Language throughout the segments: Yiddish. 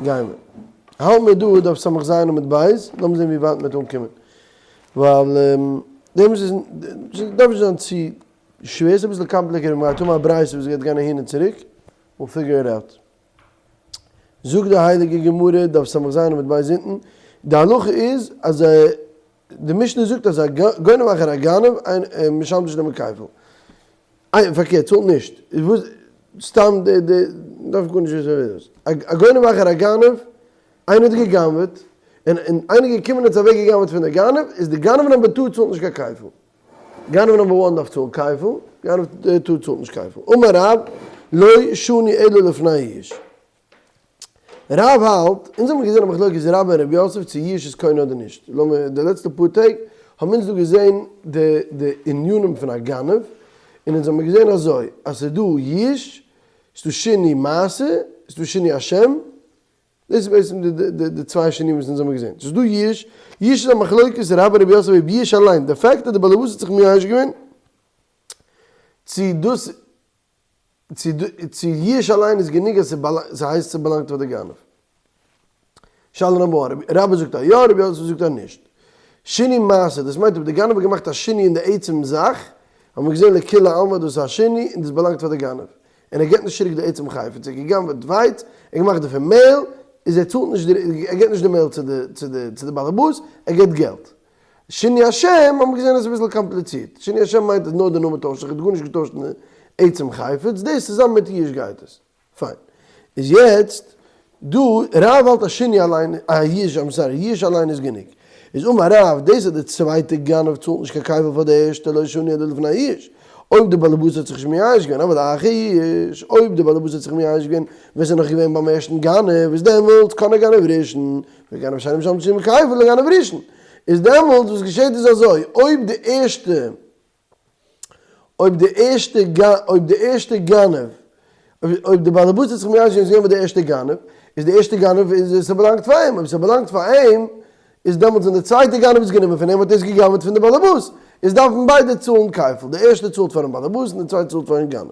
גיימער. האלט מיר דא דף ס"ז עמוד ב', לאמיר זען ווי ווייט מ'וועט אנקומען. ווייל דעם איז דארף נישט זיין צו שווער, ס'איז אביסל complicated, מ'גייט האבן א ברייתא וואס גייט גיין אהין און צוריק, we'll figure it out. זאגט די הייליגע גמרא, דף ס"ז עמוד ב' אונטן, די הלכה איז אז די משנה זאגט אז א גונב אחר הגנב משלם שנים כפל. איין, פארקערט, צאלט נישט. איז וואס, סתם די די, דארף גארנישט וויסן ווער דאס. א גונב אחר הגנב, איינער האט גע'גנב'עט, און און איינער איז געקומען און האט עס אוועק גע'גנב'עט פון די גנב, איז די גנב number two צאלט נישט קיין כפל. גנב number one דארף צאלן כפל, גנב two צאלט נישט כפל. אמר רב, לא שנו אלא לפני יאוש. רב האלט, אונז האבן געזען א מחלוקת רבה און רב יוסף צו יאוש איז קונה אדער נישט, לאמיר, די לעצטע פאר טעג האבן אונז דא געזען די די ענינים פון א גנב, און אונז האבן געזען אזוי, אז ס'איז דא יאוש, ס'איז דא שינוי מעשה, ס'איז דא שינוי השם, דאס איז בעצם די די די צוויי שינויים וואס אונז האבן געזען. ס'איז דא יאוש, יאוש איז א מחלוקת רבה און רב יוסף אויב יאוש אליין, די fact אז די בעל הבית האט זיך מייאש געווען, צו דאס צו צו יאוש אליין איז גענוג אז ס'הייסט ס'באלאנגט פאר די גנב. שאלה number one, רבה זאגט אז יא, רבי יוסף זאגט אז נישט. שינוי מעשה, דאס מיינט אויב די גנב האט געמאכט א שינוי אין די עצם זאך, האבן מיר געזען לכולי עלמא דאס איז א שינוי און דאס באלאנגט פאר די גנב. און ער געבט נישט צוריק די עצם חפץ, ער האט געגנבעט ווייץ, ער האט געמאכט דערפון מעהל, איז ער צאלט נישט די, ער געבט נישט די מעהל צו די צו די צו די באלעבאס, ער געבט געלט. שינוי השם האבן מיר געזען אז ס'איז אביסל קאמפליצירט, שינוי השם מיינט אז נאר די נאמען טוישט זיך, ער האט גארנישט געטוישט אין די עצם חפץ, דאס צוזאמען מיט יאוש גייט עס. פיין. איז יעצט דא, רב האלט אז שינוי אליין, א יאוש, I'm sorry, יאוש אליין איז גענוג. איז אמר רב, דאס אז די צווייטע גנב צאלט נישט קיין כפל פאר די ערשטע לא שנו אלא לפני יאוש. אויב די באלעבאס האט זיך נישט מייאש געווען, אבל אחר יאוש, אויב די באלעבאס האט זיך מייאש געווען ווען ס'איז נאך געווען ביים ערשטן גנב, איז דעמאלטס קנה גנב ראשון, וגנב שני משלם תשלומי כפל לגנב ראשון. איז דעמאלטס וואס געשעט איז אזוי, אויב די ערשטע אויב די ערשטע אויב די ערשטע גנב אויב די באלעבאס האט זיך מייאש געווען איז געווען ביי די ערשטע גנב, איז די ערשטע גנב איז ס'באלאנגט פאר אים, אויב ס'באלאנגט פאר אים איז דעמאלטס ווען די צווייטע גנב איז גענומען פון אים האט ער עס געגנב'ט פון די באלעבאס, איז דארפן ביידע צאלן כפל, די ערשטע צאלט פארן באלעבאס און די צווייטע צאלט פארן גנב.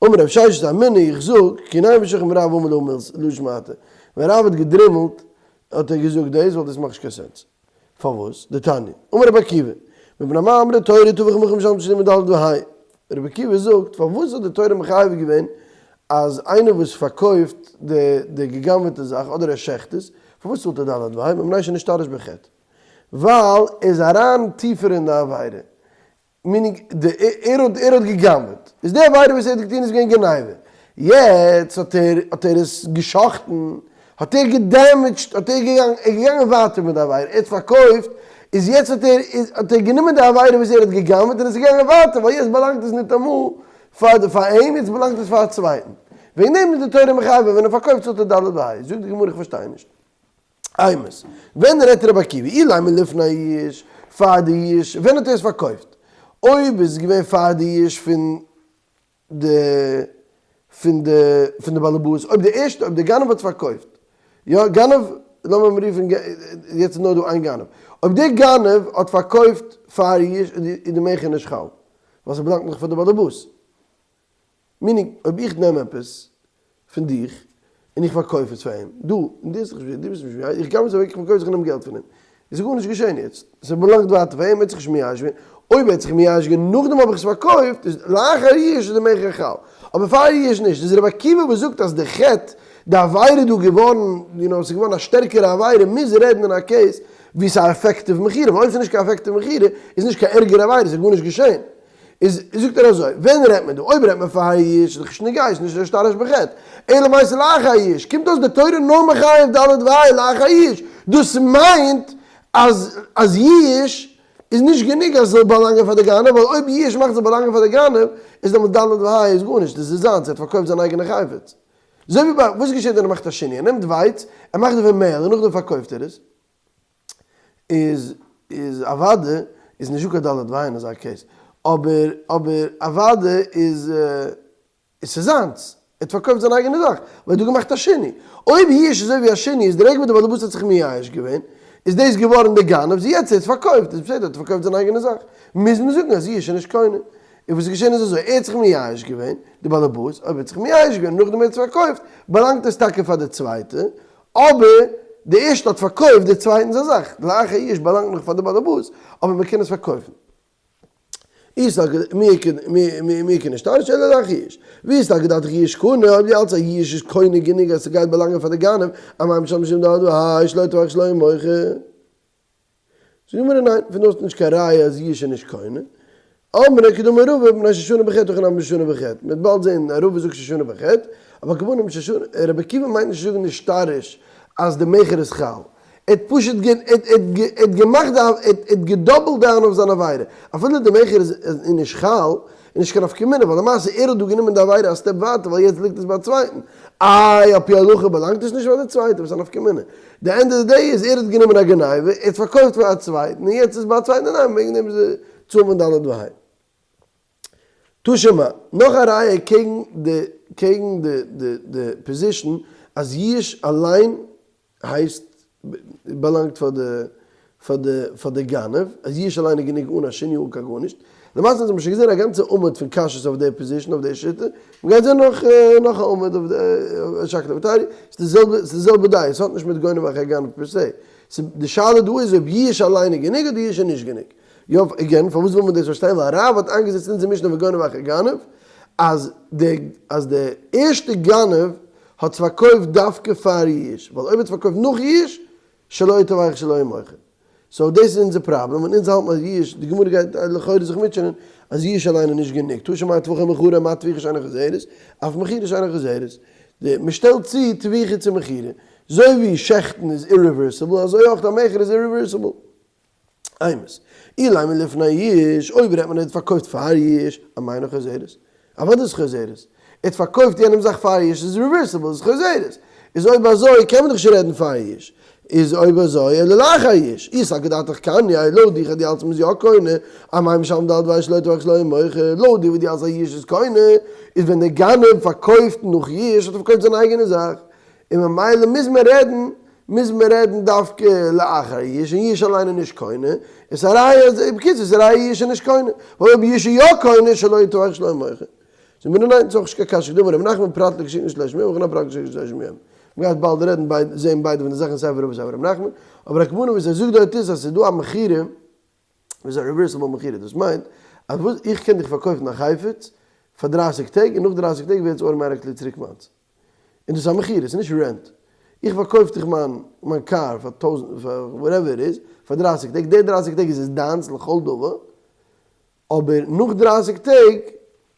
אמר רב ששת אמינא איך זאג, כי ניים ושכם רב אמר להא מילתא לשמעתא, ווען רב האט געדרימלט האט ער געזאגט דאס ווייל דאס מאכט נישט קיין sense. פארוואס? דתניא, אמר רבי עקיבא, מפני מה אמרה תורה טבח ומוכר משלם תשלומי ד' וה'. רבי עקיבא זאגט, פארוואס האט די תורה מחייב געווען אז איינער וואס פארקויפט די די גע'גנב'עטע זאך אדער ער שעכט עס, פארוואס צאלט ער ד' וה'? מפני שנשתרש בחטא. ווייל ער איז אריין טיפער אין די עבירה. meaning די ער האט ער האט גע'גנב'עט איז די עבירה וואס ער האט געטון איז געווען גניבה יעצט האט ער האט ער עס גע'שחט'ן האט ער גע damage ט האט ער געגאנגען ער איז געגאנגען ווייטער מיט די עבירה ער האט פארקויפט איז יעצט האט ער איז האט ער גענומען די עבירה וואס ער האט גע'גנב'עט און עס איז געגאנגען ווייטער ווייל יעצט באלאנגט עס ניטאמאל פאר די פאר אים יעצט באלאנגט עס פאר א צווייטן וועגן דעם איז די תורה מחייב ווען ער פארקויפט צאלט ער ד' וה' זאגט די גמרא איך פארשטיי נישט. אימת, ווען רעדט רבי עקיבא? אילימא לפני יאוש, פאר די יאוש, ווען האט ער עס פארקויפט? אויב איז עס געווען פאר די יאוש פון די פון די פון די באלעבאס, אויב די ערשטע, אויב די גנב האט עס פארקויפט, יא גנב, לאמיר אים רופן יעצט איז נאר דא איין גנב, אויב די גנב האט פארקויפט פאר יאוש איז די מכר נישט חל, ווייל ס'באלאנגט נאך פאר די באלעבאס. meaning, אויב איך נעם עפעס פון דיך און איך פארקויף עס פאר אים, דו, און דו האסט נישט, דו ביסט נישט מייאש, איך גנב עס אוועק, איך פארקויף עס, איך נעם געלט פון אים, עס איז גארנישט געשען יעצט, עס באלאנגט ווייטער פאר אים, ער האט זיך נישט מייאש געווען, אויב ער האט זיך מייאש געווען נאכדעם האב איך עס פארקויפט, איז לאחר יאוש איז די מכר חל, אבער פאר יאוש נישט, איז רבי עקיבא וואס זאגט אז די חטא, די עבירה איז דא געווארן, you know, עס איז געווארן א שטערקערע עבירה, מוז רעדן אין א case וואו עס איז א effective מכירה, ווייל אויב עס איז נישט קיין effective מכירה, איז נישט קיין ערגערע עבירה, עס איז גארנישט געשען. איז זאגט ער אזוי, ווען רעדט מען דא? אויב רעדט מען פאר יאוש איז דאך נישט נוגע, איז נישט נשתרש בחטא, אלא מאי ס'לאחר יאוש, קומט אויס די תורה נאר מחייב ד' וה' לאחר יאוש, דאס מיינט אז אז יאוש איז נישט גענוג אז ס'זאל באלאנגען פאר די גנב, ווייל אויב יאוש מאכט זאל באלאנגען פאר די גנב, איז דעמאלט ד' וה' איז גארנישט, דאס איז זיינס, ער האט פארקויפט זיין אייגענע חפץ. אזוי ווי ביי, וואס געשעט ווען ער מאכט א שינוי? ער נעמט ווייץ, ער מאכט דערפון מעהל און נאכדעם פארקויפט ער עס. איז איז אוואדע איז נישט דא קיין ד' וה' אין אזא case, אבער אבער אוואדע איז איז ס'איז זיינס, ער האט פארקויפט זיין אייגענע זאך, ווייל ער האט דא געמאכט א שינוי. אויב יאוש איז אזוי ווי א שינוי איז די רגע וואס די באלעבאס האט זיך מייאש געווען איז דאס געווארן די גנב, איז יעצט ער האט פארקויפט איז בסדר ער האט פארקויפט זיין אייגענע זאך, מוז מען זאגן אז יאוש איז נישט קונה. און וואס איז געשען איז אזוי, ער האט זיך מייאש געווען, די באלעבאס, אויב ער האט זיך מייאש געווען נאכדעם ער האט עס פארקויפט, באלאנגט עס טאקע פאר די צווייטע, אבער די ערשטע האט פארקויפט די צווייטן זיין זאך, לאחר יאוש באלאנגט נאך פאר די באלעבאס, אבער מען קען עס פארקויפן. מי כנשתרש אלא לאחר יאוש. ווי איז טאקע דעתך יאוש קונה, אויב דו האלטסט אז יאוש איז קונה גענוג אז ס'גייט באלאנגען פאר די גנב, אמאי משלם משום דעת והאי שלא טבח שלא מוחה. זאגט די גמרא ניין, פון דא האסטו נישט קיין ראיה אז יאוש איז נישט קונה. אמרי כדאמר רבא מפני ששנה בחטא הכא נמי ששנה בחטא, מ'וועט באלד זען אז רבא זאגט ששנה בחטא, אבער הכוונה מששנה, רבי עקיבא מיינט נישט צו זאגן נשתרש אז די מכר איז חל, ער האט פשוט ער האט געמאכט די ער האט געדאבלט down אויף זיין עבירה, אפילו די מכר איז נישט חל, איז נישט קיין נפקא מינה, ווייל למעשה ער האט דא גענומען די עבירה א step ווייטער ווייל יעצט ליגט עס ביי א צווייטן, איי על פי הלכה באלאנגט עס נישט פאר די צווייטע, וואס איז א נפקא מינה? די end of the day איז ער האט גענומען א גניבה, ער האט פארקויפט פאר א צווייטן און יעצט איז ביי א צווייטן אינאיינעם וועגן דעם איז ער צאלט מען ד' וה'. תא שמע, נאך א ראיה קעגן די קעגן די די די position אז ייאוש אליין הייסט באלאנגט פאר די פאר די פאר די גנב, אז ייאוש אליין איז גענוג אן א שינוי אן קיין גארנישט. למעשה האט מען שוין געזען א גאנצע עמוד פון קשיות אויף די position אויף די שיטה, מען גייט זען נאך נאך א עמוד אויף די שקלא וטריא, ס'איז די זעלבע ס'איז די זעלבע דעה, עס האט נישט מיט גונב אחר גנב per se, ס'איז די שאלה דא איז אויב ייאוש אליין איז גענוג אדער ייאוש איז נישט גענוג. יא, again, פארוואס וויל מען דאס פארשטיין? ווייל רב האט איינגעזעצט אונזער משנה וגונב אחר גנב, אז די אז די ערשטע גנב האט עס פארקויפט דווקא פאר ייאוש, ווייל אויב האט עס פארקויפט נאך ייאוש, שלו טובח שלו מוכר. so דאס איז אונזער פראבלעם, און אונז האלטן אז ייאוש, די גמרא גייט לכאורה זיך מוטשענען, אז ייאוש אליין איז נישט גענוג, תא שמע טבחו ומכרו מה טביחה שאינה חוזרת, אף מכירה שאינה חוזרת. די, מען שטעלט צו טביחה צו מכירה. אזוי ווי שעכטן איז irreversible, אזוי אויך א מכר איז irreversible. אימת. אילימא לפני ייאוש, אויב רעדט מען ער האט פארקויפט פאר ייאוש, אמאי אינה חוזרת. אוודאי איז חוזרת. ער האט פארקויפט יענעם זאך פאר ייאוש איז reversible, איז חוזרת. איז אויב אזוי קען מען דאך נישט רעדן פאר ייאוש. איז אויב אזוי אלא לאחר ייאוש. אי סלקא דעתך קניא, לויט דיך אז דו האלטסט מ'איז יא קונה, אמאי משלם ד' וה' שלא טבח שלא מוכר, לויט דיר וואס דו האלטסט אז ייאוש איז קונה, איז ווען דער גנב פארקויפט נאך ייאוש האט ער פארקויפט זיין אייגענע זאך. און ממילא מוז מען רעדן, מוז מען רעדן דווקא לאחר ייאוש, און ייאוש אליין איז נישט קונה, איז א ראיה אז, בקיצור איז א ראיה ייאוש איז נישט קונה, ווייל אויב ייאוש איז יא קונה שלו טבח שלו מוכר. זאגט מיר ניין, ס'איז אויך נישט קיין קשיא, כדאמר רב נחמן פרט לכשיקנה שלושים יום וכן פרט לכשיקנה שלושים יום. מ'גייט באלד רעדן ביידע, זעהן ביידע פון די זאכן סיי פון רב און סיי פון רב נחמן, אבער הכוונה וואס ער זאגט דארט איז אז ס'איז דא א מכירה, וואס איז א reversible מכירה, דאס מיינט אז וואס איך קען דיך פארקויפן א חפץ פאר דרייסיג טעג און נאך דרייסיג טעג ווערט עס automatically צוריק מיינס. און דאס איז א מכירה, ס'איז נישט rent. איך פארקויף דיך מיין מיין קאר פאר טויזנט, פאר whatever איט איז, פאר דרייסיג טעג, די דרייסיג טעג איז עס דיינס לכל דבר, אבער נאך דרייסיג טעג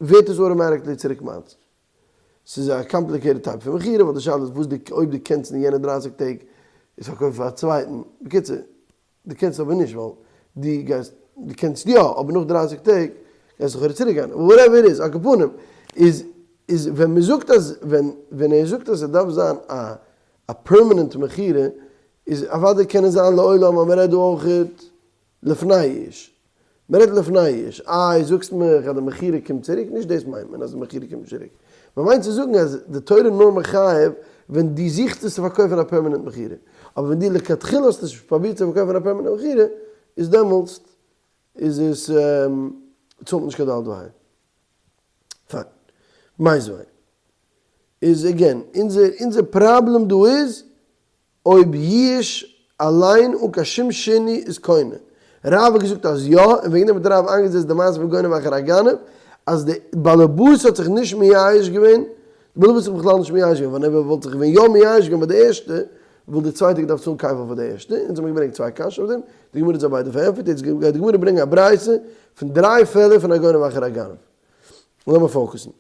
ווערט עס automatically צוריק מיינס. ס'איז א complicated type פון מכירה, ווייל די שאלה איז וואס די, אויב דו קענסט אין יענע דרייסיג טעג עס פארקויפן פאר א צווייטן. בקיצור. דו קענסט אבער נישט ווייל דו גייסט, דו קענסט יא אבער נאך דרייסיג טעג גייסטו לכאורה צוריק גיין, whatever it is, על כל פנים איז איז ווען מען זאגט אז ווען ווען ער זאגט אז ס'דארף זיין א א permanent מכירה איז אוודאי קען עס זיין לעולם אז מען רעדט דא אויכעט לפני ייאוש, מען רעדט לפני ייאוש, איי זאגסט מיך אז די מכירה קומט צוריק, נישט דאס מיינט מען אז די מכירה קומט צוריק, מען מיינט צו זאגן אז די תורה איז נאר מחייב ווען דו זוכסט עס צו פארקויפן א permanent מכירה, אבער ווען דו לכתחילה האסט עס פרובירט צו פארקויפן א permanent מכירה, איז דעמאלטס איז עס צאלט מען נישט קיין ד' וה'. פיין. מיתיבי. איז again, אונזער אונזער פראבלעם דא איז אויב ייאוש אליין אן קיין שום שינוי איז קונה. רב האט געזאגט אז יא, און וועגן דעם האט רב איינגעזעצט די מעשה פון גונב אחר הגנב, אז די באלעבאס האט זיך נישט מייאש געווען, די באלעבאס האט זיך בכלל נישט מייאש געווען, ווייל אויב ער וואלט זיך ווען יא מייאש געווען ביי די ערשטע, וואלט די צווייטע געדארפט צאלן כפל פאר די ערשטע, אונז האבן געברענגט צוויי קשיות אויף דעם, די גמרא האט זיי ביידע פארענטפערט, יעצט גייט די גמרא ברענגען א ברייתא פון דריי פעלער פון א גונב אחר הגנב. לאמיר focus ן.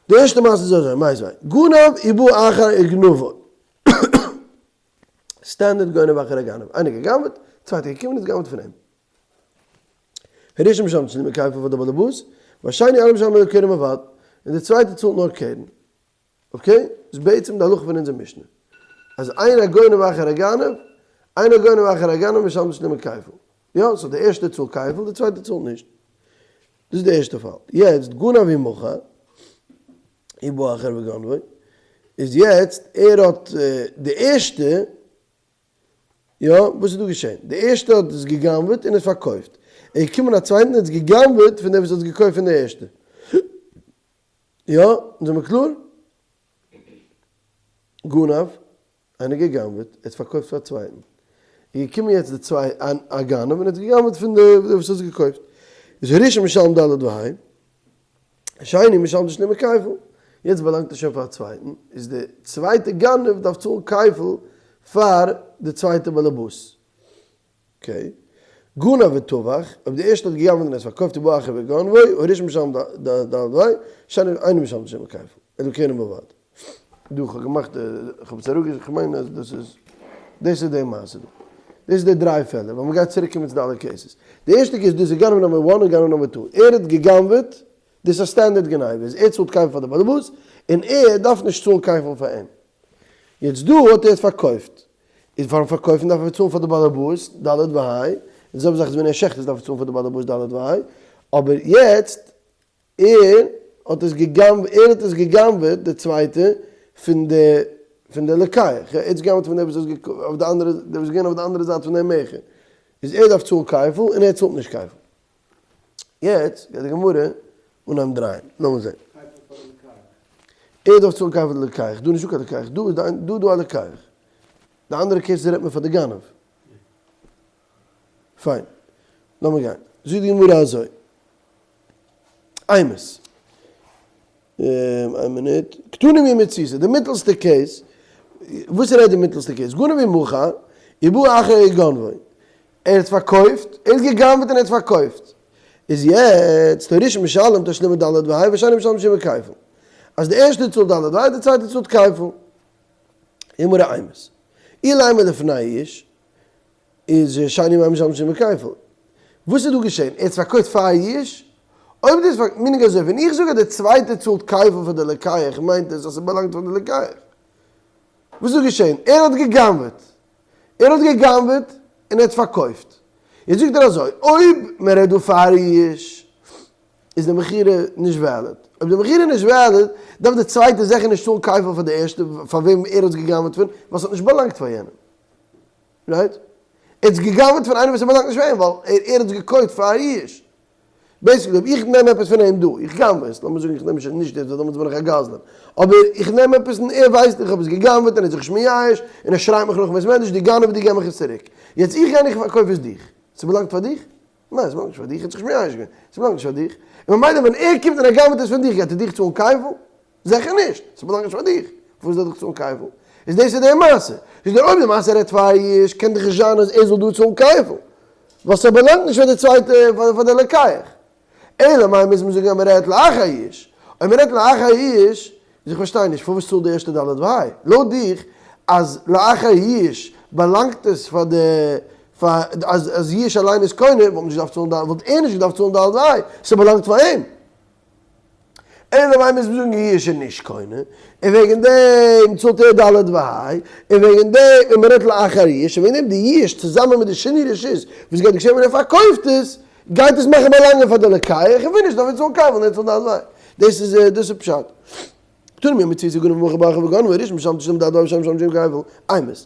די ערשטע מעשה איז אזוי, מיתיבי, גנב ובא אחר וגנבו. standard גונב אחר הגנב, איינער גע'גנב'עט, צווייטער געקומען און גע'גנב'עט פון אים. הראשון משלם תשלומי כפל פאר די באלעבאס, והשני אינו משלם אלא קרן בלבד, און די צווייטע צאלט נאר קרן. okay? איז בעצם די הלכה פון אונזער משנה. אז אין הגונב אחר הגנב, אין הגונב אחר הגנב משלם תשלומי כפל. יא, so די ערשטע צאלט כפל, די צווייטע צאלט נישט. דאס איז די ערשטע פאל. יעצט גנב ומכר. ובא אחר וגנבו, איז יעצט ער האט די ערשטע, יא, וואס איז דא געשען? די ערשטע האט עס גע'גנב'עט און עס פארקויפט, ער איז געקומען א צווייטן און האט עס גע'גנב'עט פון דעם וואס האט עס געקויפט פון די ערשטע. יא, זעמיר קלאר? גנב. איינער גע'גנב'עט, ער האט פארקויפט פאר א צווייטן, איז געקומען יעצט די צוויי א גנב און האט גע'גנב'עט פון די וואס האט עס געקויפט, איז הראשון משלם ד' וה', שני משלם תשלומי כפל, יעצט באלאנגט עס שוין פאר א צווייטן, איז די צווייטע גנב דארף צאלן כפל פאר די צווייטע באלעבאס. okay. גנב וטבח, אויב די ערשטע האט גע'גנב'ט און עס פארקויפט ובא אחר וגנבו, הראשון משלם ד' וה', שני אינו משלם תשלומי כפל, אלא קרן בלבד. דא כ'האב געמאכט די, כ'האב עס אראפגעשריבן, כ'מיין אז דאס איז, דאס איז די מעשה דא. דאס איז די דריי פעלער, ווייל מ'גייט צוריק קומען צו די אלע cases. די ערשטע case, דאס איז גנב number one און גנב number two. ער האט גע'גנב'עט, דאס איז א standard גניבה, איז ער צאלט כפל פאר די באלעבאס, און ער דארף נישט צאלן כפל פאר אים. יעצט דא האט ער עס פארקויפט, איז פארן פארקויפן דארף ער צאלן פאר די באלעבאס ד' וה', און די זעלבע זאך איז ווען ער שעכט עס דארף ער צאלן פאר די באלעבאס ד' וה', אבער יעצט ער האט עס געגנב'ט, ער האט עס געגנב'עט די צווייטע פון די פון די לוקח, ער האט עס געגנב'ט פון דער וואס האט אויף די אנדערע, דער וואס איז געווען אויף די אנדערע זייט פון דעם מכר, איז ער דארף צאלן כפל און ער צאלט נישט כפל. יעצט גייט די גמרא אנהייבן דרייען, לאמיר זען. ער דארף צאלן כפל די לוקח, דא איז נישטא קיין לוקח, דא איז דא דא א לוקח. די אנדערע case רעדט מען פאר די גנב. פיין, לאמיר גיין. זאגט די גמרא אזוי. אימת. איין מינוט. קתני מיהא מציעתא, די מיטעלסטע case, וואס רעדט די מיטעלסטע case? גנב ומכר, ובא אחר וגנבו. ער האט פארקויפט, ער האט גע'גנב'ט און ער האט פארקויפט. איז יעצט, הראשון משלם תשלומי ד' וה' והשני משלם תשלומי כפל. אז די ערשטע צאלט ד' וה', די צווייטע צאלט כפל. גמרא אימת. אילימא לפני יאוש, איז שני אינו משלם תשלומי כפל. וואס איז דא געשען? ער האט עס פארקויפט פאר יאוש? אויב דאס פאר, meaning אזוי, ווען איך זאג אז די צווייטע צאלט כפל פאר די לוקח מיינט עס אז ס'באלאנגט פאר די לוקח. וואס איז דא געשען? ער האט גע'גנב'עט. ער האט גע'גנב'עט און ער האט פארקויפט. יעצט זאגט ער אזוי, אויב מען רעדט דא פאר יאוש, איז די מכירה נישט valid. אויב די מכירה איז נישט valid, דארף די צווייטע זיכער נישט צאלן כפל פאר די ערשטע פאר וועם ער האט עס גע'גנב'עט פון, ווייל ס'האט נישט באלאנגט פאר יענעם. right? ער האט עס גע'גנב'עט פון איינעם וואס ס'באלאנגט נישט פאר אים, ווייל ער האט עס געקויפט פאר יאוש. basically אויב איך נעם עפעס פון אים דא, איך גנב'ע עס, לאמיר זאגן איך נעם שוין נישט דאס ווייל דעמאלטס בין איך א גזלן, אבער איך נעם עפעס און ער ווייסט איך האב עס גע'גנב'עט און ער איז זיך נישט מייאש און ער שרייט מיך נאך אין בית מדרש דו גנב דו געב מיך עס צוריק. יעצט איך גיי און איך פארקויף עס דיך. ס'באלאנגט פאר דיך? ניין ס'באלאנגט נישט פאר דיך, ער האט זיך נישט מייאש געווען, ס'באלאנגט נישט פאר דיך. און ממילא ווען ער קומט און ער גנב'עט עס פון דיך גייט ער דיך צאלן כפל? זיכער נישט! ס'באלאנגט נישט פאר דיך! פארוואס זאל דיך צאלן כפל? איז דאס איז די מעשה. זאגט ער אויב די מעשה רעדט פאר יאוש קען דאך נישט זיין אז ער זאל דא צאלן כפל. ווייל ס'באלאנגט נישט פאר די צווייטע פאר די לוקח. אלא מאי מוז מען זאגן אז מ'רעדט לאחר יאוש. אויב מ'רעדט לאחר יאוש, איז איך פארשטיי נישט פארוואס צאלט די ערשטע ד' וה'? לויט דיך אז לאחר יאוש באלאנגט עס פאר די פאר אז אז יאוש אליין איז קונה וואלט מען נישט געדארפט צאלן ד' וואלט ער נישט געדארפט צאלן ד' וה' ס'באלאנגט פאר אים. אלא מאי מוז מען זאגן יאוש איז נישט קונה, און וועגן דעם צאלט ער ד' וה', און וועגן דעם, און מען רעדט לאחר יאוש, און וועגן דעם די יאוש צוזאמען מיט די שינוי רשות וואס גייט געשען ווען ער פארקויפט עס, גייט עס מאכן באלאנגען פאר די לוקח, און ווען נישט דארף ער צאלן כפל און ער צאלט ד' וה'. דאס איז דאס איז פשט. קתני מיהא מציעתא גנב ומכר ובא אחר וגנבו הראשון משלם תשלומי ד' וה' והשני משלם תשלומי כפל, אימת.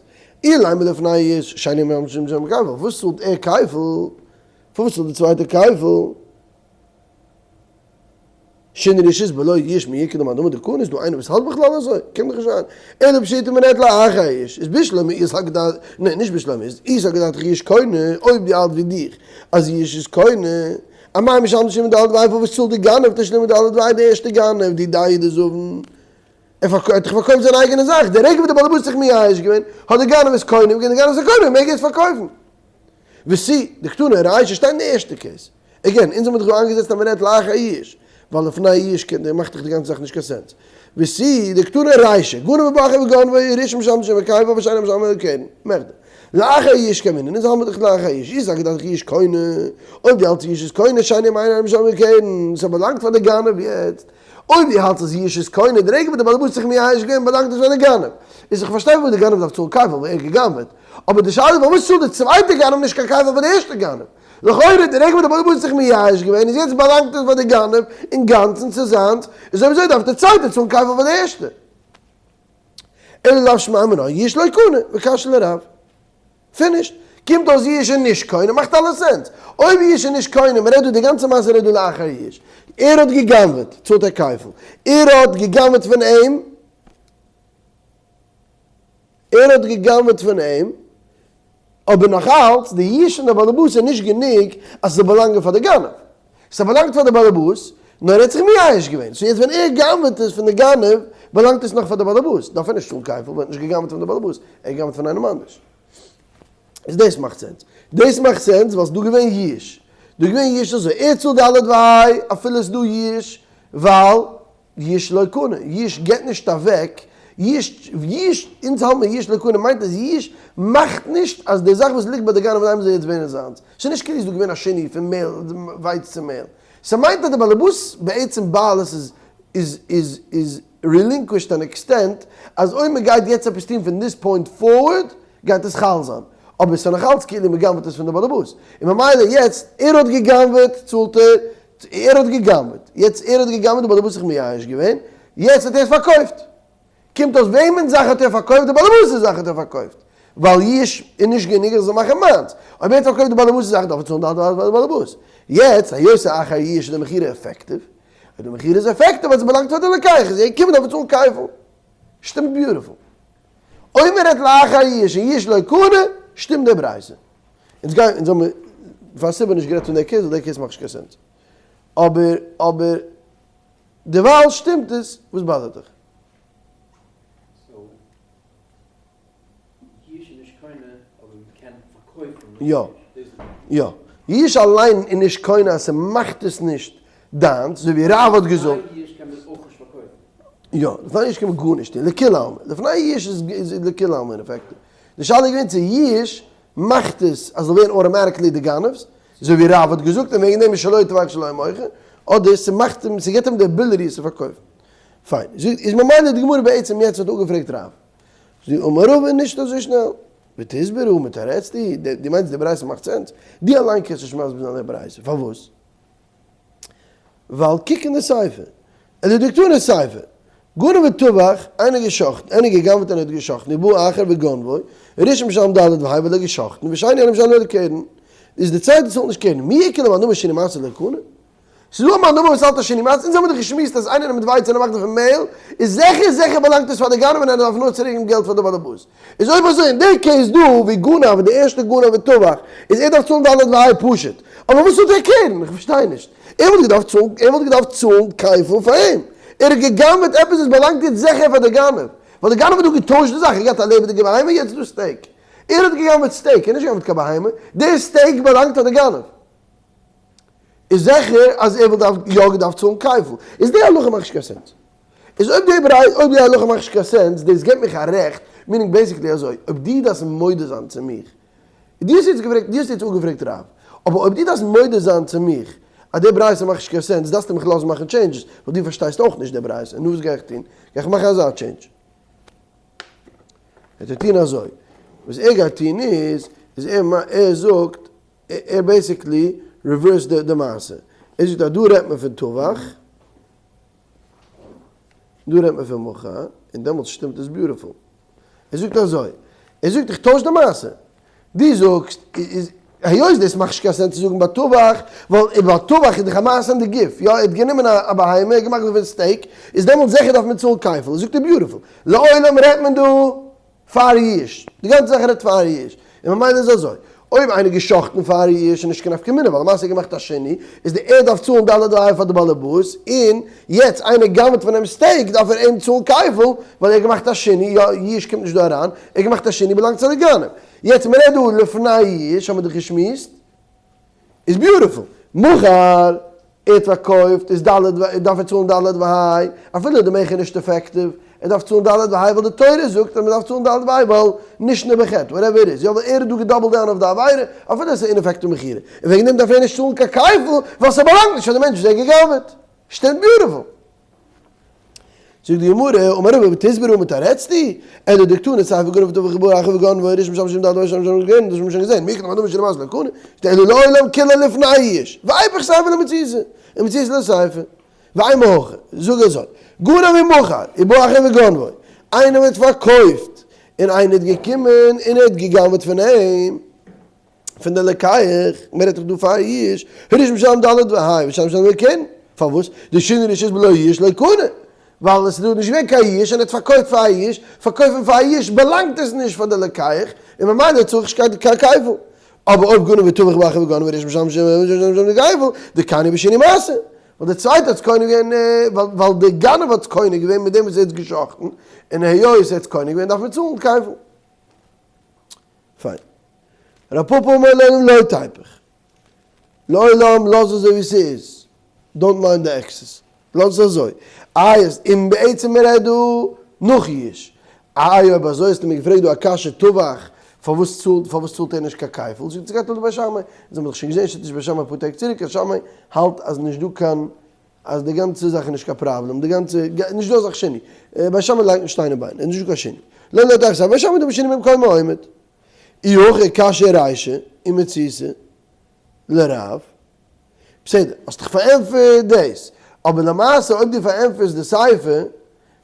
אילימא לפני יאוש שני משלם תשלומי כפל, פארוואס צאלט ער כפל? פארוואס צאלט די צווייטע כפל? שינוי רשות בלא יאוש מי איכא דמאן דאמר דקני איז דא איינער וואס האלט בכלל אזוי? קען דאך נישט זיין. אלא פשיטא מ'רעדט לאחר יאוש איז בשלמא אי סלקא דעתך ניין נישט בשלמא איז אי סלקא דעתך יאוש קונה אויב דו האלט ווי דיך אז יאוש איז קונה אמאי משלם תשלומי ד' וה' פארוואס צאלט די גנב תשלומי ד' וה' די ערשטע גנב דידיה דזבין ער האט דאך פארקויפט זיין אייגענע זאך די רגע וואס די בעל הבית האט זיך מייאש געווען האט די גנב עס קונה געווען די גנב איז א קונה מעג ער עס פארקויפן. ותו, דקתני רישא שטייט אין די ערשטע case. again, אונז האבן דאך דא איינגעזעצט אז מען רעדט לאחר יאוש, ווייל לפני יאוש קען די מאכט דאך די גאנצע זאך נישט קיין sense. ותו, דקתני רישא, גנב ובא אחר וגנבו הראשון משלם תשלומי כפל והשני משלם אלא קרן. מכדי. לאחר יאוש קאמינא, אונז האלט מיר דאך לאחר יאוש, אי סלקא דעתך יאוש קונה, אויב דו האלטסט יאוש איז קונה, שני אינו משלם אלא קרן, ס'באלאנגט פאר די גנב יעצט. אויב דו האלטסט אז יאוש איז קונה, די רגע וואס די בעל הבית האט זיך מייאש געווען באלאנגט עס פאר די גנב. איז איך פארשטיי פארוואס די גנב דארף צאלן כפל ווייל ער האט גע'גנב'עט. אבער די שאלה איז פארוואס צאלט די צווייטע גנב נישט קיין כפל פאר די ערשטע גנב? לכאורה די רגע וואס די בעל הבית האט זיך מייאש געווען איז יעצט באלאנגט עס פאר די גנב אינגאנצן צו זיינס, איז אויב אזוי דארף די צווייטע צאלן כפל פאר די ערשטע. אלא לאו שמע מינה יאוש לא קנה וקשיא לרב. finished. קומט אויס יאוש איז נישט קונה, מאכט אלע sense. אויב יאוש איז נישט קונה, מ'רעדט דא די גאנצע מעשה רעדט דא לאחר יאוש. ער האט גע'גנב'עט, צאלט ער כפל. ער האט גע'גנב'עט פון אים, ער האט גע'גנב'עט פון אים, אבער נאך אלץ, די יאוש פון די באלעבאס איז נישט גענוג אז ס'זאל באלאנגען פאר די גנב. ס'באלאנגט פאר די באלעבאס, נאר ער האט זיך מייאש געווען. so יעצט ווען ער גנב'עט עס פון די גנב, באלאנגט עס נאך פאר די באלעבאס. דארף ער נישט צאלן כפל, ווייל ער האט נישט גע'גנב'עט פון די באלעבאס, ער האט גע'גנב'עט פון איינעם אנדערש. איז דאס מאכט sense. דאס מאכט sense ווייל ס'איז דא געווען יאוש. דא געווען יאוש אזוי, ער צאלט ד' וה' אפילו ס'איז דא יאוש, ווייל יאוש לא קנה, יאוש געבט נישט אוועק, יאוש, יאוש, אונז האלט מיר יאוש לא קנה מיינט אז יאוש מאכט נישט אז די זאך וואס ליגט ביי די גנב אינדערהיים זאל יעצט ווערן זיינס. ס'איז נישט כאילו ס'איז דא געווען א שינוי פון מעל, ווייץ צו מעל. ס'מיינט אז די באלעבאס בעצם בעלות איז איז איז איז relinquished אן extent אז אויב מ'גייט יעצט עפעס טון פון this point forward גייט עס חל זיין. אבער ס'איז נאך אלץ כאילו מ'גנב'ט עס פון די באלעבאס. און ממילא יעצט ער האט גע'גנב'עט צאלט ער ער האט גע'גנב'עט, יעצט ער האט גע'גנב'עט די באלעבאס זיך מייאש געווען, יעצט האט ער עס פארקויפט. קומט אויס וועמענס זאך האט ער פארקויפט? די באלעבאס'ס זאך האט ער פארקויפט. ווייל יאוש איז נישט גענוג איך זאל מאכן מיינס. אויב ער האט פארקויפט די באלעבאס'ס זאך דארף ער צאלן די פאר די באלעבאס. יעצט היות ס'איז אחר יאוש איז די מכירה effective. אויב די מכירה איז effective ווייל ס'באלאנגט פאר די לוקח איז ער געקומען דארף ער צאלן כפל. שטימט beautiful. אויב מ'רעדט לאחר יאוש און יאוש לא קנה, שטימט די ברייתא. אונז גייען, אונז האבן פאר א סיבה נישט גערעדט פון די case, ווייל די case מאכט נישט קיין sense. אבער, אבער, דערווייל שטימט עס, וואס באדערט דיך? יא, יא. יאוש אליין איז נישט קונה אז ס'מאכט עס נישט דיינס, אזוי ווי רב האט געזאגט. יא, לפני יאוש קען מען גארנישט טון, לכולי עלמא. לפני יאוש איז לכולי עלמא ineffective. די שאלה איז געווען צו יאוש מאכט עס אז זאל ווערן automatically די גנב'ס, אזוי ווי רב האט געזאגט און וועגן דעם איז שלא יטבח שלא ימוכר, אדער ס'מאכט אים, ס'געט אים די ability עס צו פארקויפן. פיין. איז ממילא די גמרא בעצם יעצט האט אפגעפרעגט רב. זאגט אמר רבא נישט אזוי שנעל. ותסברא מתרצתי, דו מיינסט די ברייתא מאכט sense? דו אליין קענסט נישט מסביר זיין די ברייתא, פארוואס? ווייל קוק אין די סיפא, אלא דקתני סיפא, גנב וטבח, איינער געשאכטן, איינער געגנב'ט און ער האט געשאכטן, ובא אחר וגנבו, ראשון משלם ד' וה' ווייל ער האט געשאכטן, ושני אינו משלם אלא קרן, איז די צווייטע צאלט נישט קרן, מי איכא למאן דאמר שינוי מעשה לא קנה? ס'איז דא א מאן דאמר וואס האלט אז שינוי מעשה, אונז האבן דאך געשמועסט אז איינער נעמט ווייץ און ער מאכט דערפון מעהל, איז זעכער זעכער באלאנגט עס פאר די גנב און ער דארף נאר צוריקגעבן געלט פאר די באלעבאס. איז אויב אזוי אין די case דא ווי גנב די ערשטע גנב וטבח איז ער דארף צאלן ד' וה' פשוט, אבער וואס האט ער קרן? איך פארשטיי נישט. ער וואלט געדארפט צאלן ער וואלט געדארפט צאלן כפל פאר אים. ער האט גע'גנב'עט עפעס וואס באלאנגט יעצט זיכער פאר די גנב. ווייל די גנב האט דא געטוישט די זאך, ער האט געהאט א לעבעדיגע בהמה יעצט איז דא steak. ער האט גע'גנב'עט steak, ער האט נישט גע'גנב'עט קיין בהמה, די steak באלאנגט פאר די גנב. איז זיכער אז ער וואלט יא געדארפט צאלן כפל. איז די הלכה מאכט נישט קיין sense. איז אויב די ברייתא אויב די הלכה מאכט נישט קיין sense, דאס געבט מיך א רעכט, meaning basically אזוי, אויב דו דארפסט מודה זיין צו מיך, דו האסט יעצט געפרעגט, דו האסט יעצט אפגעפרעגט רב, אבער אויב דו דארפסט מודה זיין צו מיך אז די ברייתא מאכט נישט קיין sense, דארפסטו מיך לאזן מאכן changes, ווייל דו פארשטייסט אויך נישט די ברייתא, נו וואס גיי איך טון? גיי איך מאכן אזא change. וועט ער טון אזוי, וואס ער גייט טון איז, איז ער ער זאגט, ער basically reverse ט די מעשה, ער זאגט אז דא רעדט מען פון טבח, דא רעדט מען פון מכר, און דעמאלטס שטימט עס beautiful. ער זאגט אזוי, ער זאגט איך טויש די מעשה. דו זאגסט, איז היות דאס מאכט נישט קיין sense צו זאגן ביי טבח, ווייל ביי טבח איז דאך א מעשה אין די גוף, יא ער האט גענומען א בהמה, ער האט געמאכט דערפון steak, איז דעמאלטס זיכער דארף מען צאלן כפל, זאגט ער beautiful. לעולם רעדט מען דא פאר יאוש, די גאנצע זאך רעדט פאר יאוש, און ממילא איז אזוי, אויב איינער גע'שחט'ן פאר יאוש איז נישט קיין נפקא מינה, ווייל למעשה האט געמאכט א שינוי, איז די ער דארף צאלן ד' וה' פאר די באלעבאס, און יעצט איינער גנב'ט פון אים steak דארף ער אים צאלן כפל, ווייל ער האט געמאכט א שינוי, יא יאוש קומט נישט דא אריין, ער האט געמאכט א שינוי באלאנגט צו די גנב. יעצט מ'רעדט דא לפני יאוש האמיר דאך געשמועסט. איז beautiful. מכר, ער האט פארקויפט, איז ד' דארף ער צאלן ד' וה', אפילו די מכר איז נישט effective, ער דארף צאלן ד' וה' ווייל די תורה זאגט אז מען דארף צאלן ד' וה' ווייל נשנה בחטא, whatever it is, יא ווייל ער האט דא געדאבלט down אויף די עבירה, אפילו עס איז ineffective מכירה, און וועגן דעם דארף ער נישט צאלן קיין כפל ווייל ס'באלאנגט נישט פאר די מענטש וואס ער האט גע'גנב'עט. שטימט beautiful. זאגט די גמרא, אמר רבא ותסברא מתרצתי, אלא דקתני סיפא גנב וטבח ובא אחר וגנבו הראשון משלם ששים ד' והשני משלם כן, דאס האט מען שוין געזען, מי איכא למאן דאמר שינוי מעשה לא קנה, אלא לעולם כולה לפני יאוש, ואיפוך סיפא למציעתא, ומציעתא לסיפא, ואימא הכי, זאג אזוי, גנב ומכר, ובא אחר וגנבו, איינער האט פארקויפט, און איינער האט געקומען און ער האט גע'גנב'עט פון אים. פון די לוקח, מען רעדט דאך דא פאר יאוש, הראשון משלם ד' וה', והשני משלם קרן, פארוואס? דשינוי רשות בלא יאוש לא קנה. ווייל עס איז דא נישט געווען קיין יאוש און ער האט פארקויפט פאר א יאוש, פארקויפן פאר א יאוש באלאנגט עס נישט פאר די לוקח, און ממילא צאל איך נישט קיין כפל. אבער אויב גנב וטבח באחר וגנב וריש משלם משלם די כפל, דקני בשני מעשה. ווייל דער צווייטער האט קונה געווען, ווייל דער גנב האט קונה געווען מיט דעם וואס ער האט געשחט'ן, און היות ער האט קונה געווען דארף מען צאלן כפל. פיין. רב פפא אמר לעולם לא תיפוך. לעולם לאז אזוי ווי ס'איז. Don't mind די עקסעס. לאז עס אזוי. איי עס און בעצם מען רעדט דא נאך יאוש. איי אויב אזוי האסטו מיר געפרעגט דא א קשיא טבח פארוואס צאלט פארוואס צאלט ער נישט קיין כפל? זאגט ס'גייט לויט בית שמאי. אונז האבן דאך שוין געזען שטייט נישט בית שמאי אפאר טעג צוריק אז שמאי האלט אז נישט דא קיין אז די גאנצע זאך איז נישט קיין פראבלעם די גאנצע נישט דא אזאך שני. בית שמאי לייגט נישט שטיין און ביין איז נישט דא קיין שני. לא לא תחסר בית שמאי דא בשני במקומו עומד. אי הכי קשיא רישא ומציעתא לרב. בסדר, האסט דיך פארענטפערט דאס, אבער למעשה אויב דו פארענטפערסט די סיפא,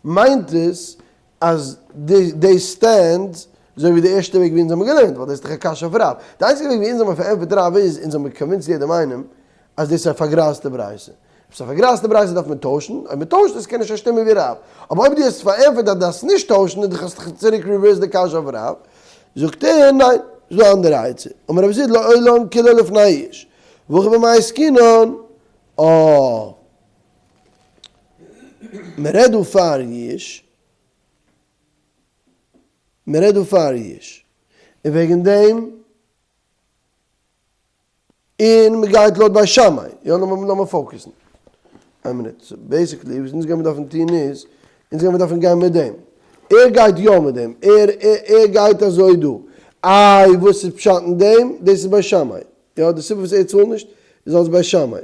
מיינט עס אז דאס stands אזוי ווי די ערשטע וועג ווי אונז האבן געלערנט, ווייל דאס איז דאך א קשיא אויף רב. די איינציגע וועג ווי אונז האבן פארענטפערט רב איז, אונז האבן convinced יעדעם איינעם אז דאס איז א פארגרייזטע ברייתא. אויב ס'איז א פארגרייזטע ברייתא דארף מען טוישן, אויב מ'טוישט עס קען עס שוין שטימען ווי רב. אבער אויב דו האסט פארענטפערט אז דארפסט נישט טוישן איז דאך האסט דאך צוריק reverse די קשיא אויף רב. זאגט ער, ניין, ס'איז דא א אנדערע עצה. אמר רב זיד לעולם כולו לפני יאוש. והכא במאי עסקינן, אה. מ'רעדט דא פאר יאוש. מ'רעדט דא פאר יאוש. און וועגן דעם. און מ'גייט לויט בית שמאי. יא, לאמיר focus ן. איין מינוט. So basically וואס אונז גיימיר דארפן טון איז, אונז גיימיר דארפן גיין מיט דעם. ער גייט יא מיט דעם. ער ער גייט אזוי דא. איי וואס איז פשט אין דעם? דאס איז בית שמאי. יא, די סיבה וואס ער צאלט נישט איז אלס בית שמאי.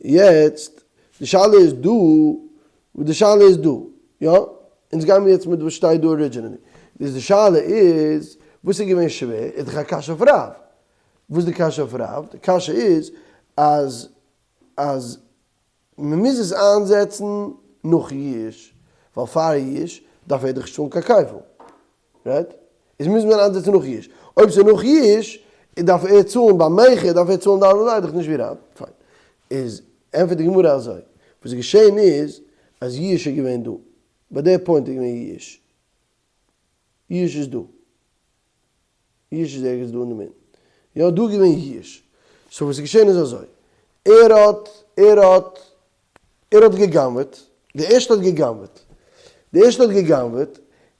יעצט, די שאלה איז דא, די שאלה איז דא, יא? אונז גיימיר יעצט מיט וואס שטייט דא originally. איז די שאלה איז, וואס איז געווען שווער? איז דאך א קשיא אויף רב. וואס איז די קשיא אויף רב? די קשיא איז אז אז מען מוז עס איינזעצן נאך יאוש, ווייל פאר יאוש דארף ער דאך נישט צאלן קיין כפל, right? איז מוז מען איינזעצן נאך יאוש. אויב ס'איז נאך יאוש, דארף ער צאלן ביים מכר, דארף ער צאלן ד' וה', דאך נישט ווי רב. פיין. איז ענטפערט די גמרא אזוי, וואס איז געשען איז אז יאוש איז געווען דא, ביי די point איז געווען יאוש. יאוש איז דא. יאוש איז ערגעץ דא אינדערמיטן. יא, דא איז געווען יאוש. So וואס איז געשען איז אזוי. ער האט, ער האט, ער האט גע'גנב'עט. די ערשטע האט גע'גנב'עט. די ערשטע האט גע'גנב'עט,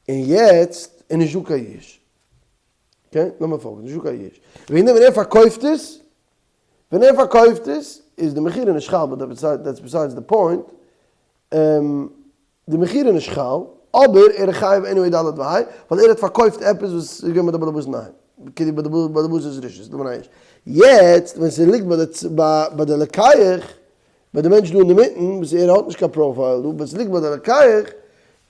און יעצט איז נישט דא קיין יאוש. Okay, לאמיר פאלגן, נישט דא קיין יאוש. וועגן דעם ווען ער פארקויפט עס, ווען ער פארקויפט עס, איז די מכירה נישט חל, but that's besides the point. די מכירה איז נישט חל, אבער ער איז חייב anyway ד' וה', ווייל ער האט פארקויפט עפעס וואס איז געווען ביי די בעל הבית אינדערהיים, כאילו ביי די בעל הבית איז רשות, למען האמת. יעצט ווען ס'ליגט ביי די לוקח, ביי די מענטש דא אינדערמיטן, וואס ער האט נישט קיין profile דא, but ס'ליגט ביי די לוקח,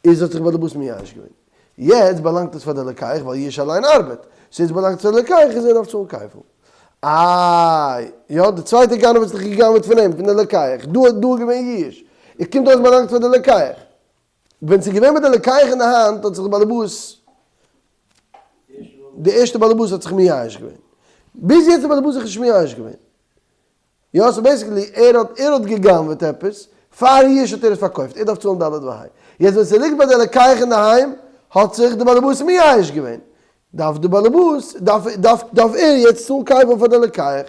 איז האט זיך בעל הבית מייאש געווען. יעצט באלאנגט עס פאר די לוקח, ווייל יאוש אליין ארבעט. So יעצט באלאנגט עס פאר די לוקח, איז ער דארף צאלן כפל. איי, יא, די צווייטע גנב האט זיך געגנב'עט פון אים, פון די לוקח, דא איז דא געווען יאוש, עס קומט אויס באלאנגט פאר די לוקח. ווען ס'איז געווען ביי די לוקח אין די האנט האט זיך די באלעבאס, די ערשטע באלעבאס האט זיך מייאש געווען. ביז יעצט האט די באלעבאס זיך נישט מייאש געווען. יא, so basically ער האט ער האט געגנב'עט עפעס, פאר יאוש האט ער עס פארקויפט, ער דארף צאלן ד' וה'. יעצט ווען ס'ליגט ביי די לוקח אינדערהיים האט זיך די באלעבאס מייאש געווען. דארף די באלעבאס, דארף דארף דארף ער יעצט צאלן כפל פאר די לוקח.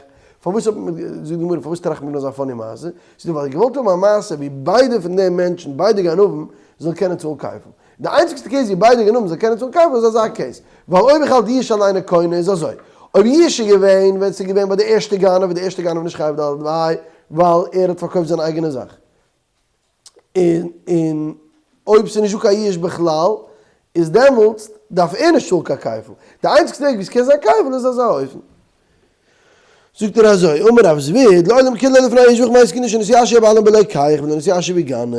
פארוואס האט מען, זאגט די גמרא, פארוואס טראכט מען אזא funny מעשה? זאגט ער, ווייל ער האט געוואלט האבן א מעשה ווי ביידע פון די מענטשן, ביידע גנבים, זאלן קענען צאלן כפל. די איינציגסטע case ווי ביידע גנבים זאלן קענען צאלן כפל איז אזא case. ווייל אויב איך האלט יאוש אליין איז קונה איז אזוי. אויב יאוש איז געווען ווען ס'איז געווען ביי די ערשטע גנב איז די ערשטע גנב נישט חייב ד' וה' ווייל ער האט פארקויפט זיין אייגענע זאך. און און אויב ס'איז נישטא קיין יאוש בכלל, איז דעמאלטס דארף ער נישט צאלן קיין כפל. די איינציגסטע וועג ווי ס'קען זיין כפל איז אזא אופן. זאגט ער אזוי, אמר רב זביד, לעולם כולו לפני יאוש והכא במאי עסקינן שנתייאשו הבעלים בלוקח ולא נתייאשו בגנב.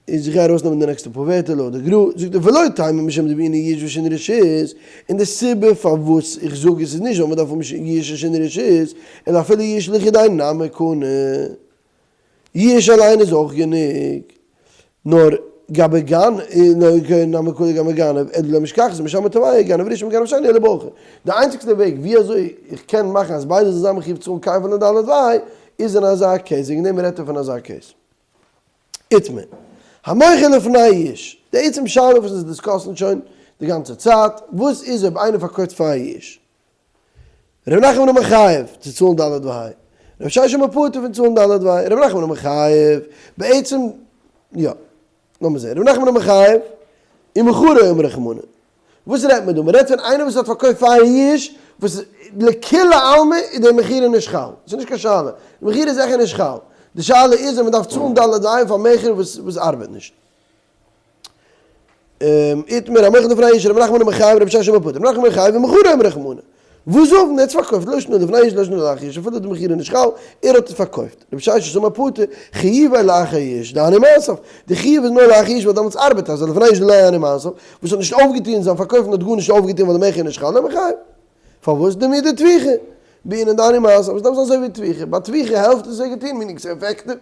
איז איך גיי ארויסנעמען די נעקסטע פאר ווערטער לויט די גר"א, זאגט ער ולא תימא משום דבעינן יאוש ושינוי רשות, און די סיבה פארוואס איך זאג עס איז נישט ווייל מען דארף האבן יאוש און שינוי רשות, אלא אפילו יאוש לחודיה נמי קני, יאוש אליין איז אויך גענוג, נאר גבי גנב, נמי קני גבי גנב, אלא דלא משכחת משם תמיה גנב ראשון וגנב שני אלא בהכי. די איינציגסטע וועג ווי אזוי איך קען מאכן אז ביידע זאלן זיין מחיוב צאלן כפל און ד' וה'. איז אין אזא case, וועגן דעם רעדט ער פון אזא case. איתמר, המוכר לפני יאוש, די עצם שאלה וואס אונז discuss ן שוין די גאנצע צייט, וואס איז אויב איינער פארקויפט פאר יאוש? ר' נחמן אמר חייב צו צאלן ד' וה', ר' ששת אמר פטור פון צאלן ד' וה', ר' נחמן אמר חייב, בעצם יא, לאמיר זעהן, ר' נחמן אמר חייב, ומכרו אמר רחמנא, וואס רעדט מען דא? מען רעדט פון איינער וואס האט פארקויפט פאר יאוש, וואס לכולי עלמא איז די מכירה נישט חל, ס'איז נישט קיין שאלה, די מכירה איז זיכער נישט חל, די שאלה איז אויב מען דארף צאלן ד' וה' פאר מכר וואס ארבעט נישט. איתמר המוכר לפני יאוש רבי נחמן אמר חייב רבי ששת אמר פטור רבי נחמן אמר חייב ומכרו אמר רחמנא וואס זאגט מען ער האט עס פארקויפט לא שנא לפני יאוש לא שנא לאחר יאוש אפילו די מכירה נישט חל ער האט עס פארקויפט רבי ששת אמר פטור חיובו לאחר יאוש דאהני מעשיו די חיוב איז נאר לאחר יאוש ווייל דעמאלטס ארבעט עס לפני יאוש דלא אהני מעשיו וואס האט נישט אויפגעטון זיין פארקויפן האט גארנישט אויפגעטון ווייל די מכירה נישט חל אמר חייב פארוואס דמידי טביחה? בעינן דאהני מעשיו, עס דארף זיין אזוי ווי טביחה, ביי טביחה העלפט עס זיי געטון, meaning ס'איז effective,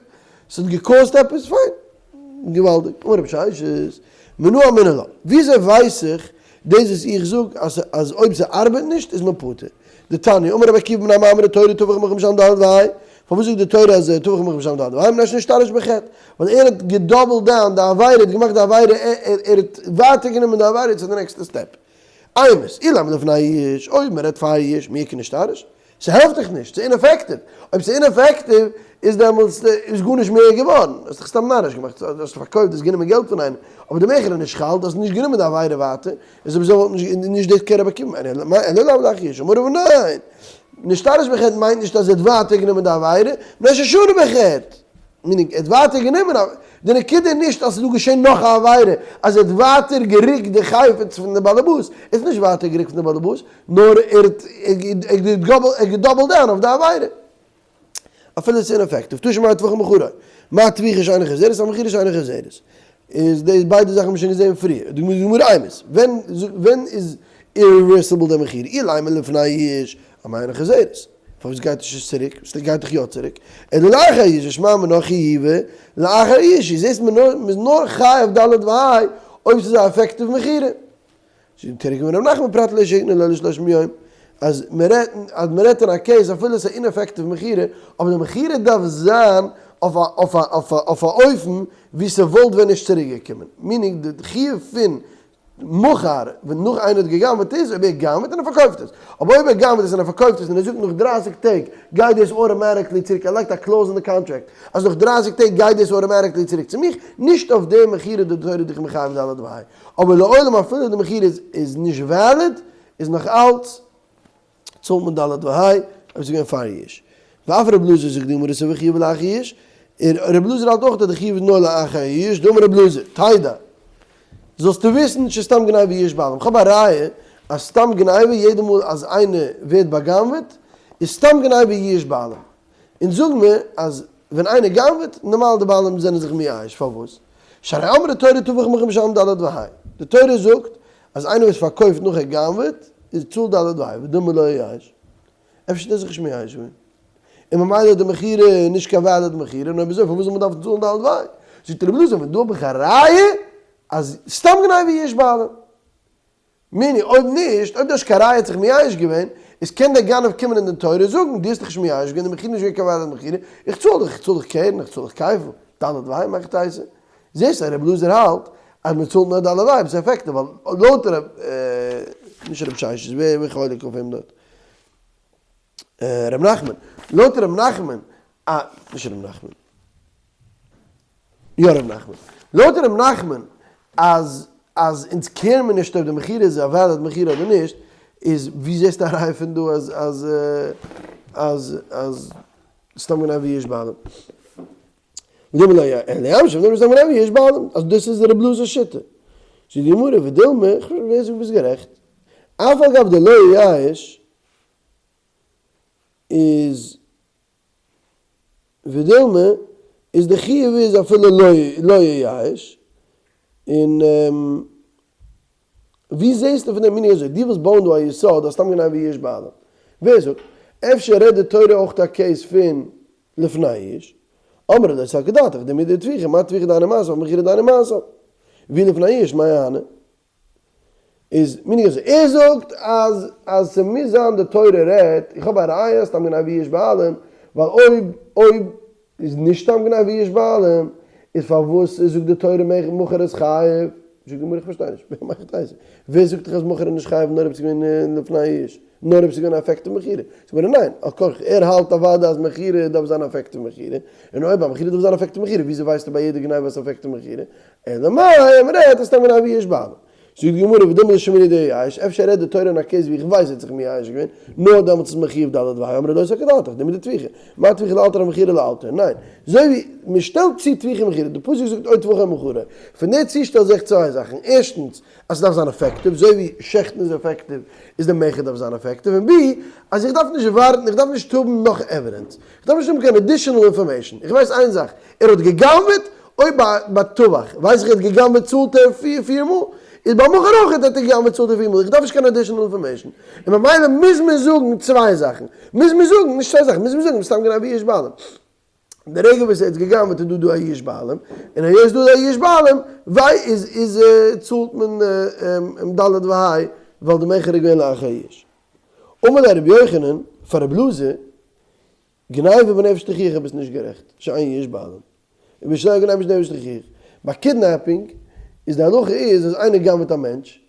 ס'האט געקאסט עפעס, פיין, געוואלדיג, אמר רב ששת, מנא אמינא לה, וויאזוי ווייס איך דאס וואס איך זאג אז אז אויב ס'ארבעט נישט איז מען פטור? דתניא, אמר רבי עקיבא מפני מה אמרה תורה טבח ומכר ומשלם ד' וה', פארוואס זאגט די תורה אז טבח ומכר ומשלם ד' וה', מפני שנשתרש בחטא, ווייל ער האט גע double ט down די עבירה, ער האט געמאכט די עבירה, ער האט ווייטער גענומען די עבירה צו די נעקסטע step. אימת, אילימא לפני יאוש, אויב מען רעדט פאר יאוש, מי איכא נשתרש? ס'העלפט דיך נישט, ס'איז ineffective. אויב ס'איז ineffective, איז דעמאלטס איז גארנישט מער געווארן. האסט דיך סתם נאריש געמאכט, האסט פארקויפט, האסט גענומען געלט פון איינעם, אבער די מכר איז נישט חל, דו האסט נישט גענומען די עבירה ווייטער, איז אויב אזוי וואלט נישט נישט דאס קען רבי עקיבא מיינען, אלא לאו לאחר יאוש, אמר רבא ניין, נשתרש בחטא מיינט נישט אז ער האט ווייטער גענומען די עבירה, נאר ששנה בחטא. meaning, ער האט ווייטער גענומען א, די נקודה איז נישט אז ס'איז דא געשען נאך א עבירה, אז ער האט ווייטער גערוקט די חפץ פון די באלעבאס, ער האט נישט ווייטער גערוקט פון די באלעבאס, נאר ער האט גע double ט down אויף די עבירה. אפילו עס איז ineffective. תא שמע טבח ומכרו. מה טביחה שאינה חוזרת, אף מכירה שאינה חוזרת. איז דאס ביידע זאכן האבן מיר שוין געזען פריער. די גמרא אימת, ווען ווען איז irreversible די מכירה? אילימא לפני יאוש, אמאי אינה חוזרת. פארוואס גייט עס נישט צוריק? ס'גייט דאך יא צוריק. אלא לאחר יאוש, ושמע מינה חיובא לאחר יאוש, זעסט מען נאר, מ'איז נאר חייב ד' וה' אויב ס'איז א effective מכירה. זאגט תרגום ר' נחמן פרט ליה שהקנה לו לשלושים יום, אז מ'רעדט אז מ'רעדט אין א case אפילו ס'איז א ineffective מכירה, אבער די מכירה דארף זיין אויף א אויף א אויף א אויף א אופן ווי ס'וואלט ווען נישט צוריק געקומען, meaning די חיוב פון מכר, ווען נאך איינער האט גע'גנב'עט איז אויב ער גנב'עט און ער פארקויפט עס, אבער אויב ער גנב'עט עס און ער פארקויפט עס און ער זאגט נאך דרייסיג טעג גייט דאס automatically צוריק, ער לייגט א clause אין די קאנטראקט אז נאך דרייסיג טעג גייט דאס automatically צוריק צו מיך, נישט אויף די מכירה די תורה דיך מחייב ד' וה', אבער לעולם אפילו די מכירה איז נישט valid איז נאך אלץ צאלט מען ד' וה', אויב ס'איז געווען פאר יאוש. ואף רב אלעזר זאגט די גמרא סבר חיוב לאחר יאוש, און רב אלעזר האלט אויך אז די חיוב איז נאר לאחר יאוש, דאמר רב אלעזר, תדע, זאלסטו וויסן שסתם גניבה יאוש בעלים, כ'האב א ראיה אז סתם גניבה יעדע מאל אז איינער ווערט בא'גנב'עט איז סתם גניבה יאוש בעלים, אונז זאג מיר אז ווען איינער גנב'עט, נארמאל די בעלים זענען זיך מייאש, פארוואס? שהרי אמרה תורה טבח ומכר ומשלם ד' וה', די תורה זאגט אז איינער וואס פארקויפט נאך ער גנב'עט, איז צאלט ד' וה', ודילמא לא ייאש, אפשר האט ער זיך נישט מייאש געווען, און ממילא איז די מכירה נישט קיין valid מכירה, און אויב אזוי פארוואס זאל מען דארפן צאלן ד' וה'? זאגט רבי אלעזר, פון דא האב איך א ראיה אז סתם גניבה יאוש בעלים. מיני, אויב נישט, אויב דו האסט קיין ראיה האט זיך מייאש געווען, איז קען דער גנב קומען אין דין תורה זאגן, דו האסט דיך נישט מייאש געווען, די מכירה איז נישט געווען קיין valid מכירה, איך צאל דיך, איך צאל דיך קרן, איך צאל דיך כפל, ד' וה' מהיכי תיתי. זעסט אז רבי אלעזר האלט אז מען צאלט נאר ד' וה', ס'איז effective, ווייל לויט רב, נישט רב ששת, ווער ווער חולק אויף אים דארט? רב נחמן, לויט רב נחמן, אה, נישט רב נחמן. יא ר' נחמן. לויט ר' נחמן אז אז אונז care ן מיר נישט אויב די מכירה איז א valid מכירה אדער נישט, איז ווי זעסטו א ראיה פון דא אז אז אז אז סתם גניבה יאוש בעלים? ודילמא לא אלא ימשיך ודילמא סתם גניבה יאוש בעלים אז דאס איז ר' אלעזר'ס שיטה. זאגט די גמרא ודילמא, ווער זאגט ביסט גערעכט? אף על גב דלא ייאש איז ודילמא איז די חיוב איז אפילו לא ייאש, און ווי זעסטו פון דעם מנהג אזוי? דו ווילסט בויען דא א יסוד אז סתם גניבה יאוש בעלים. ווער זאגט? אפשר רעדט די תורה אויך א case פון לפני יאוש? אמרי לא סלקא דעתך, דמידי טביחה, מה טביחה דהיינו מעשיו, מכירה דהיינו מעשיו. ואי לפני יאוש מאי אהני? איז מנהג אזוי, ער זאגט אז אז ס'מוז זיין די תורה רעדט, איך האב א ראיה סתם גניבה יאוש בעלים, ווייל אויב אויב איז נישט סתם גניבה יאוש בעלים, איז פארוואס זאגט די תורה מכר איז חייב? זאגט די גמרא איך פארשטיי נישט, ווער זאגט דיך אז מכר איז נישט חייב נאר אויב ס'איז געווען לפני יאוש, נאר אויב ס'איז געווען א אפעקטיוו מכירה? זאגט די גמרא ניין, על כרחך ער האלט אוודאי אז מכירה דארף זיין אפעקטיוו מכירה, און אויב א מכירה דארף זיין אפעקטיוו מכירה וויאזוי ווייסטו ביי יעדע גניבה אז ס'איז אפעקטיוו מכירה? אלא מאי אז מ'רעדט אז סתם גניבה יאוש בעלים. זאגט די גמרא ודילמא דשמעינן דאייאש, אפשר רעדט די תורה אין א case ווי איך ווייס ער האט זיך מייאש געווען, נאר דעמאלטס איז מען חיוב ד' וה', אמרי לא סלקא דעתך, דעם איז די טביחה, מה טביחה לאלתר אף מכירה לאלתר, ניין, אזוי ווי מען שטעלט צו טביחה און מכירה, די פסוק זאגט או טבחו או מכרו, פון די צושטעל זעה איך צוויי זאכן, ערשטנס, אז ס'דארף זיין אפעקטיוו, אזוי ווי שעכטן איז אפעקטיוו, איז די מכר דארף זיין אפעקטיוו, און ב אז איך דארף נישט ווארטן, איך דארף נישט האבן נאך עווידענס, איך דארף נישט האבן קיין additional information, איך ווייס איין זאך, ער האט גע'גנב'עט, אויב ביי טבח ווייס איך ער האט גע'גנב'עט צאלט ער פיר מאל, איז ביי מכר אויך האט ער גע'גנב'עט צאלט ער פיר מאל, איך דארף נישט קיין additional information, און ממילא מוז מען זאגן צוויי זאכן, מוז מען זאגן, נישט צוויי זאכן, מוז מען זאגן סתם גניבה יאוש בעלים. די רגע וואס ער האט גע'גנב'עט איז דא דא א יאוש בעלים, און היות איז דא דא א יאוש בעלים, וויי איז איז צאלט מען ד' וה' ווייל די מכר איז געווען לאחר יאוש. אמר ליה רבי יוחנן פאר רבי אלעזר, גניבה בנפש תוכיח ביסט נישט גערעכט, שאין יאוש בעלים. ובשלמא גניבה בנפש תוכיח. ביי kidnapping איז די הלכה איז אז איינער גנב'עט א מענטש,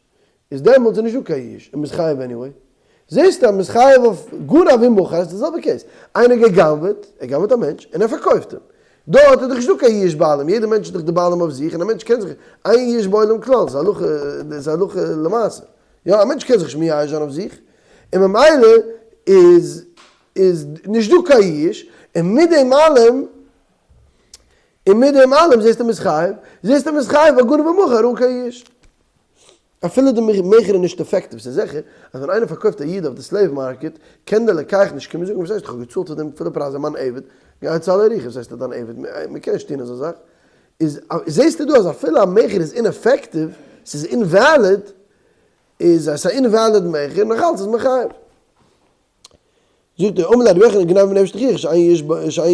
איז דעמאלטס איז נישטא קיין יאוש און מ'איז חייב anyway. זעסטו אז מ'איז חייב אויף גנב ומכר איז די זעלבע case. איינער גע'גנב'עט, ער גנב'עט א מענטש און ער פארקויפט אים. דארט איז דאך נישטא קיין יאוש בעלים, יעדער מענטש איז דאך די בעלים אויף זיך און א מענטש קען זיך, אין יאוש בעולם כלל, ס'איז הלכה, ס'איז הלכה למעשה. יא, א מענטש קען זיך נישט מייאש זיין אויף זיך, און ממילא איז איז נישט דא קיין יאוש, און מיט דעם אלעם, און מיט דעם אלעם זעסטו מ'איז חייב, זעסטו מ'איז חייב א גנב ומוכר אן קיין יאוש. אפילו די מכר איז נישט אפעקטיוו, ס'איז זיכער אז ווען איינער פארקויפט א איד אויף די slave market, קען דער לוקח נישט קומען זאגן וואס הייסט איך האב געצאלט פאר דעם פולע פרייז ער מיין עבד, גיי צאל עריכה, וואס הייסט ער דיין עבד, מ'קען נישט טון אזא זאך. איז זעסטו דא אז אפילו א מכר איז ineffective, ס'איז invalid, איז אז ס'איז א invalid מכר, נאכאלץ איז מען חייב. זאגט ער, אמר ליה רבי יוחנן גניבה בנפש תוכיח שאין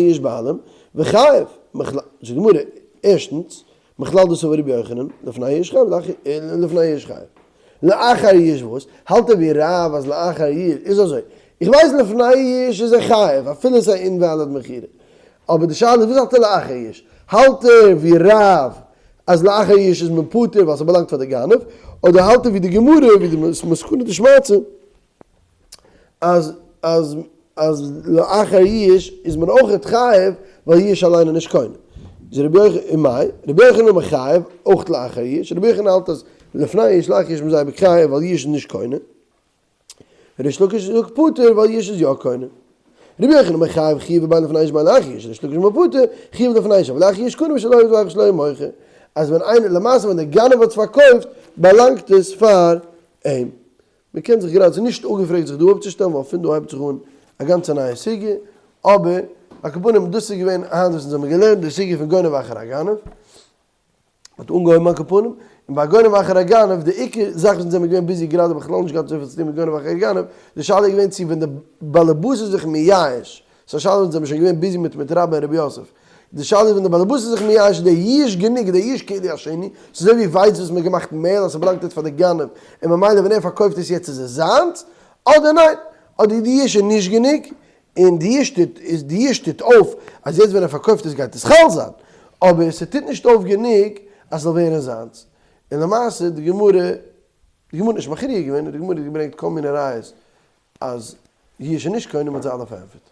יאוש בעלים, וחייב, זאגט די גמרא, ערשטנס, מכלל דסבר רבי יוחנן, לפני יאוש חייב, לפני יאוש חייב. לאחר יאוש וואס? האלט ער ווי רב אז לאחר יאוש איז אזוי, איך ווייס לפני יאוש איז ער חייב אפילו עס איז א invalid מכירה, אבער די שאלה איז וואס האלט ער לאחר יאוש? האלט ער ווי רב אז לאחר יאוש איז מען פטור ווייל ס'באלאנגט פאר די גנב, אדער האלט ער ווי די גמרא ווי די מסקנא דשמעתא אז אז אז לאחר יאוש איז מען אויכעט חייב ווייל יאוש אליין איז נישט קונה. איז רבי יוחנן און מאי? רבי יוחנן אומר חייב אויך לאחר יאוש, רבי יוחנן האלט אז לפני יאוש לאחר יאוש איז מען זייער חייב ווייל יאוש איז נישט קונה. ריש לקיש זאגט פטור ווייל יאוש איז יא קונה. רבי יוחנן אומר חייב חיוב בין לפני יאוש בין לאחר יאוש, ריש לקיש אומר פטור חיוב לפני יאוש אבל לאחר יאוש קונה ושלא יברך שלא ימוחה. אז ווען איינער למעשה ווען דער גנב האט עס פארקויפט באלאנגט עס פאר אים. מען קען זיך גראדע, ס'איז נישט אפגעפרעגט זיך דא אפצושטעלן ווייל פון דא הייבט זיך אן א גאנצע נייע סוגיא, אבער על כל פנים דאס איז געווען היינט וואס אונז האבן געלערנט די סוגיא פון גונב אחר הגנב, האט אנגעהויבן על כל פנים, און ביי גונב אחר הגנב די עיקר זאך וואס אונז זעמיר געווען busy גראדע בכלל נישט געהאט אזויפיל צוטון מיט גונב אחר הגנב, די שאלה איז געווען צו ווען די באלעבאס איז זיך מייאש, ס'איז א שאלה אונז זעמיר שוין געווען busy מיט מיט רבה און רבי יוסף. די שאלה איז ווען די באלעבאס איז זיך מייאש איז דער ייאוש גענוג איז דער ייאוש כאילו השני, ס'איז אזוי ווי ווייץ וואס מ'האט געמאכט מעהל אז ס'באלאנגט יעצט פאר די גנב און ממילא ווען ער פארקויפט עס יעצט איז עס זיינס, אדער ניין, אדער די ייאוש איז נישט גענוג און די ייאוש טוט איז די ייאוש טוט אויף אז יעצט ווען ער פארקויפט עס גייט עס חל זיין, אבער ס'טוט נישט אויף גענוג אז ס'זאל ווערן זיינס. און למעשה די גמרא, די גמרא האט נישט מכריע געווען, די גמרא האט געברענגט כל מיני ראיות אז יאוש איז נישט קונה, מ'האט זיי אלע פארענטפערט.